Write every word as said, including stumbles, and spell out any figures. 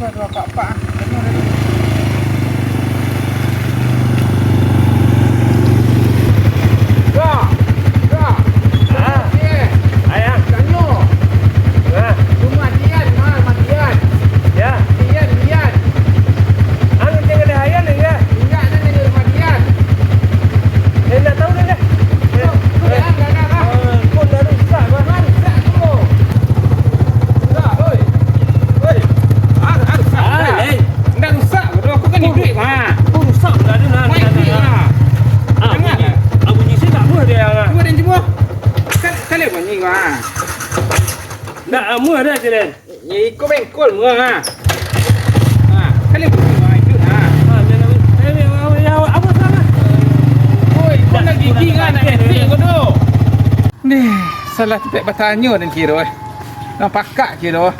Apak-apak, ah. Tanyo tadi. Dah. Dah. Ah. Okey. Ayah. Tanyo. Ah. Rumah Dian, ma, rumah Dian. Ya. Dian, Dian. Anu, tinggal di Hayan, ya? Indak, nan di rumah Dian. Eh, indak tahu dah, dah. Tu, tu, dah, dah, dah, dah. Ah, kau dah rusak, bah. Rusak tu. Rusak, oi. Oi. Ah, ah, rusak, ah, dah. Eh. Indak rusak, bro. Aku kan iduik, ha. Kau rusak, dah, dah, dah, dah, dah. Main iduik, ha. Ah, jangan, bunyi. Ah, bunyi sih tak buah dia, ah. Cuba, Den, cuba. Kan, kan dia bunyi, ha. Ndak, ah, muah dah, Den. Ya, iko bengkol mah. Ha, kali butuh, ha, itu, ha. Ha, biar, biar, biar, biar, biar, apa salah? Oi, kau nak gigi kan, nak etik kau tu. Nih, salah tempek batanyo dan kiro, eh. Nang pakak kiro.